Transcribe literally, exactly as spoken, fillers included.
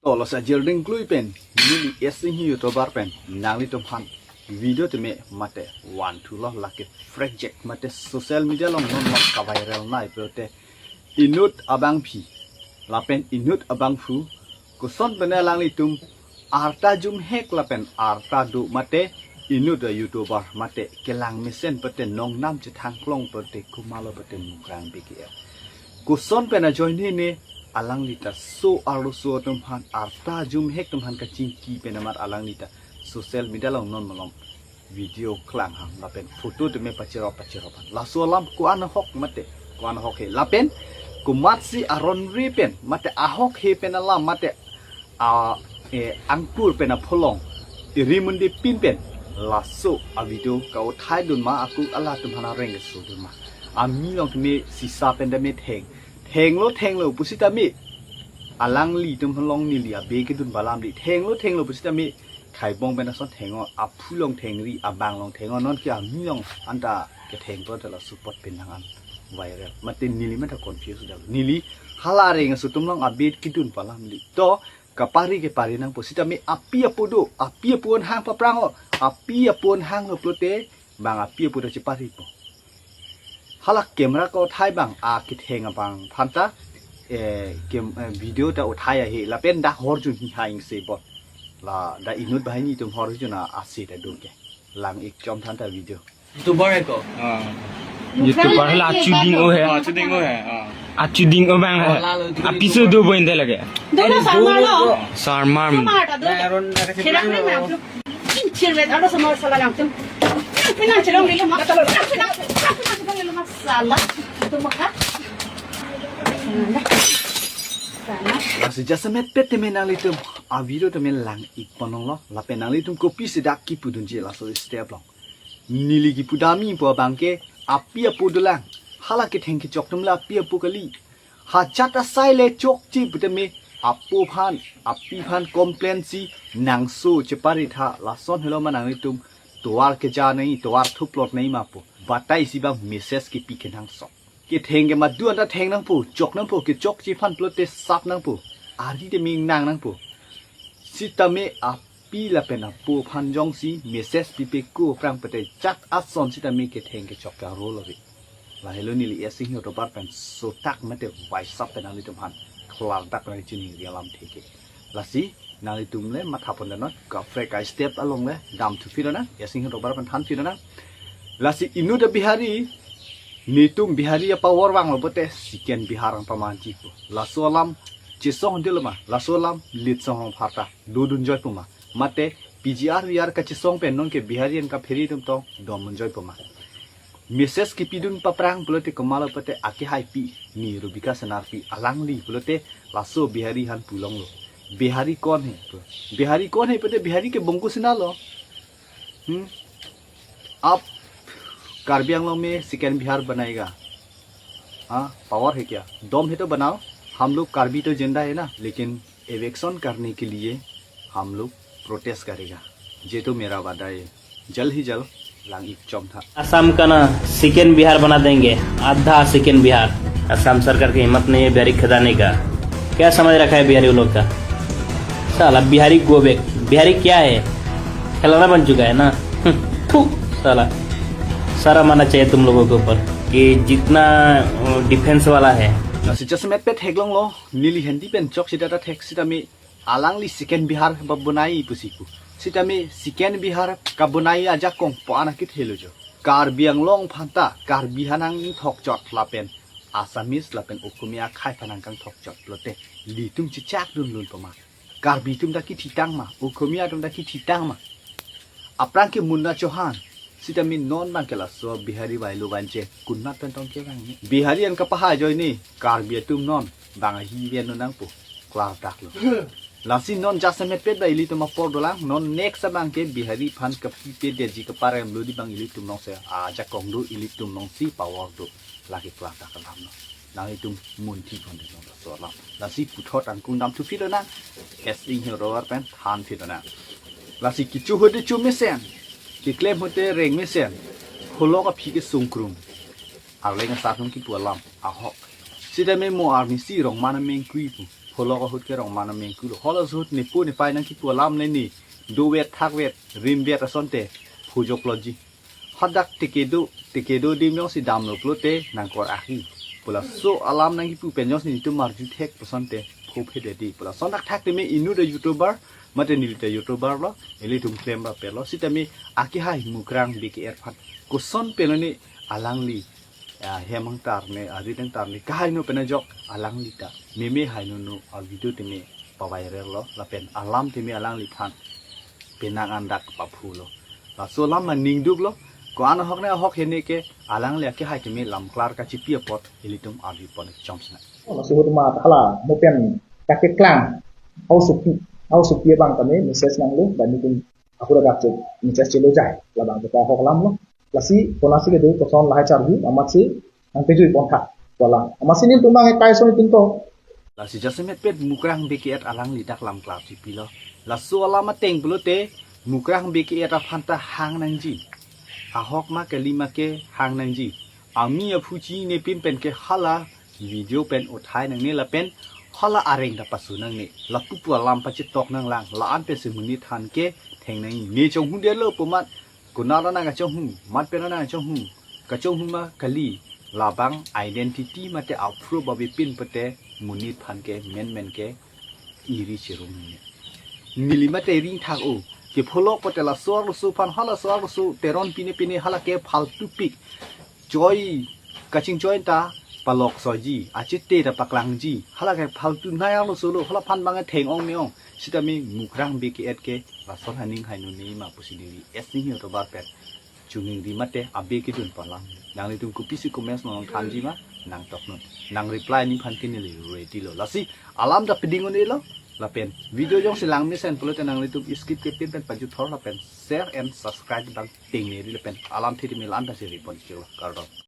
To, laso ajirding klui pen neli Esinghi YouTuber pen nanglitum aphan video tame mate vanthulo, lake frek jek mate social media along non non kaviral nai pulote inut abangpi lapen inut abangphu, koson pen alanglitum arta jumhek lapen arta do mate inut a-YouTuber mate kelang mesen pute nongnam chethang klong pute kumalo pute mukrang biki. Koson pen ajoine ne alangli ta so arloso atum aphan, arta jumhek atum aphan kachingki pen amat alangli ta social media along non malom video klanghang lapen photo tame pachirop pachirop aphan. Laso alam ko-an ahok mate, ko-an ahok he lapen komatsi aron ri pen mate ahok he pen alam mate a, eh, angkur pen apholong iri mundi pin pen laso avideo ka-uthai dun ma, akuk alatum aphan areng keso dun ma. Ami along tame sisa pen tame theng, thenglo thenglo pusitame alanglitum along neli abe kedun pu alam di, thenglo thenglo pusitame khaibong pen ason theng-o, aphu along thengri, abang along theng-o, non ke ami along anta ketheng pulote laso apot pen nang an viral. Mate neli mate confuse dal. Neli hala areng aso atum along abe kedun pu alam di. To, kapari kepari nangpo sitame api apo do, api apo an hang paprang-o, api apo an hanglo pulote bang api apo ta cheparipo. Hala camera ka-uthai abang aketheng abang aphanta, eh, kem-, eh, video ta uthai ahe lapen dak hor jun hi ha ingse bot. La dak inut banghini atum hor jun a ase ta dun ke. Lang ik chom than ta video. YouTuber hai ko? Ah. YouTuber hala achuding o hai. Ah, achuding o hai. Ah. Achuding o abang hai. Oh, lalo, achuding o. Apiso do bo inde lake. Dono samar lo. Samar. Samar ta do. Khirak ni ma. Chirvet alo samar sala lang tum. Pinang chilong lilo ma. Pinang chilong lilo ma sala. Tum ma kha. Sala. Lasi jasemet pet tame nanglitum avideo tame lang ik pon longlo. Lapen nanglitum kopisi dak kipudunji laso step along. Neli kipu dam-ipo abang ke api apo dolang. Hala ketheng kechok atum la api apo kali. Hajat asai le chokche putame apo aphan, api aphan complain si nangso chepari tha, lason helo ma nanglitum tovar keja nai, tovar thuplot nai ma pu. Batai si abang message kipi kenangsot. Ketheng ke madu anta theng nangpo, chok nangpo, kechokche aphan pulote sap nangpo. Ari te ming nang nangpo. Sitame api lapen apo aphan jongsi message pipe ko aphrang pute chat ason sitame ketheng kechok ke aro lo ave. Lahelo neli Esinghi YouTuber pen sotak mate WhatsApp pen nanglitum aphan klardak nangchini ri alam theke. Lasi nanglitum le matha pon dano, kaprek ka step along le dam thupi lonang, Esinghi YouTuber pen thanpi lonang. Lasi inut a-Bihari, netum Bihari a-power vanglo pute second Bihar nangpamanji pu. Laso alam chesong dilo ma, laso alam lit song hong pharta dodun joi pu ma. Mate P G R V R kachesong pen non ke Bihari an kaphere atum tong dom un joi pu ma. Message kipidun paprang pulote komatlo pute akehaipi ni Rubika Senarpi alangli pulote laso Bihari aphan pu longlo. Bihari kon hai pu. Bihari kon hai pute Bihari ke bongku sina lo. Hmm? आप कार्बी आंगलोंग में सेकंड बिहार बनाएगा? हाँ, पावर है क्या? दम है तो बनाओ। हम लोग कार्बी तो जिंदा है ना, लेकिन एविक्शन करने के लिए हम लोग प्रोटेस्ट करेगा। ये तो मेरा वादा है। जल्द ही जल्द lang ik chom tha. Assam का ना सेकंड बिहार बना देंगे, आधा सेकंड बिहार। आसाम सरकार की हिम्मत नहीं है बिहारी खिलाने का। क्या समझ रखा है बिहारी लोग का? साला बिहारी गो बैक, बिहारी क्या है? खिलौना बन चुका है ना। थू, साला शर्म आना चाहिए तुम लोगों के ऊपर कि जितना डिफेंस वाला है। Lasi jasemet pet theklonglo, neli Hindi pen chok sita ta thek sitame alangli second Bihar ba bonai pusi pu. Sitame second Bihar kabonai ajakong pu ana kithelo jo. Karbi Anglong aphanta Karbi aphan nangthok chot lapen Assamese lapen Okomiya akhei aphan nangkangthok chot pulote ilitum chechak dunlun pu ma. Karbi atum ta kithitang ma, Okomiya atum ta kithitang ma. Aphrang ke Munna Chauhan, sitame non abang ke laso Bihari vailo vanche, konat pen tong kevang ni. Bihari an kapahai ajoine, Karbi atum non bang ahi ven nangpo, klardak lo. Lasi non jasemet pet ba ilitum apor dolang, non next abang ke Bihari aphan kapipe detji kaparem lo di abang ilitum along si ajakong do, ilitum along si power do. Lake klardak alam lo. Nanglitum munthi pon dei non laso alam. Lasi puthot angkung dam thupi lonang, Esinghi YouTuber pen thanpi lonang. Lasi kecho hote cho mesen, keklem hote reng mesen, holok aphi kesung krum. Arleng asar atum kipu alam ahok. Sitame mo arnisi rong mana mengkui pu. Pholok ahut ke Rongma Namengku lo. Halaso ahut nepo nepei nangkipu alam le ne dovet thakvet rimvet asonte phujokloji. Hadak teke do teke do adim jongsi damlo pulote nangkor ahi pu laso alam nangkipu pen jongsi netum arju thek pu asonte pho phededi pu lason thakthak teme inut a-YouTuber mate neli ta YouTuber lo, ilitum klemrap lo. Sitame akehai Mukrang Bey ke-et aphan koson pen ne alangli, ah, hem angtar ne, arit angtar ne, kaheno pen ajok alangli ta meme henono a-video teme pa-viral lo lapen alam teme alangliphan penang an dak paphu lo. Laso alam ma ningduk lo. Ko-an ahok ne ahok hene ke alangli akehai teme lamklar kachipi apot ilitum arjupon chomsna. Oh, laso ahut ma hala mo pen kakeklang hausupi, hausupi abang tame message nanglo, ba netum ahut agap che message chelo jai, labang ke ahok alam lo. Lasi konasi kedo koson lahai charju, amatsi nangpejui pontha pu alam. Amatsi netum bang ekai ason netum to. Lasi jasemet pet Mukrang Bey ke-et alangli dak lamklar chipilo. Laso alam ateng pulote Mukrang Bey ke-et aphan ta hang nangji. Ahok ma kali ma ke hang nangji. Ami aphu chinine pin pen ke hala video pen uthai nangne lapen hala areng ta pasu nangne. Lapu pu alam pachetok nanglang. La-an pensi monit aphan ke theng nang ne chonghudetlo pu amat konat ana kachonghu, mat pen ana kachonghu, kachonghu ma kali, labang identity mate a-proof abipin pute monit aphan ke menmen ke iri cherum ne. Neli mate ringthak-o, ke pholok pute laso arloso aphan halaso arloso Teron pine pine hala ke phaltupik. Choi, kachingchoi ta palok soji, achete ta paklangji, hala ke phaltu nai arloso lo, hala aphan bang theng ong me-ong. Sitame Mukrang Bey ke-et ke lason aning henono ma pusi neli esi hi otobar pen chuningri mate abe kedun pu alam. Nanglitum kopisi comments nangthanji ma nangtoknon. Nang reply nephan ke neli ready lo. Lasi alam ta peding un-elo lapen video jongsi lang mesen pulote nanglitum skip kepin pen pajuthor lapen share and subscribe bang tengneri lapen alamthe teme la-an ta si ripon chiklo, kardom.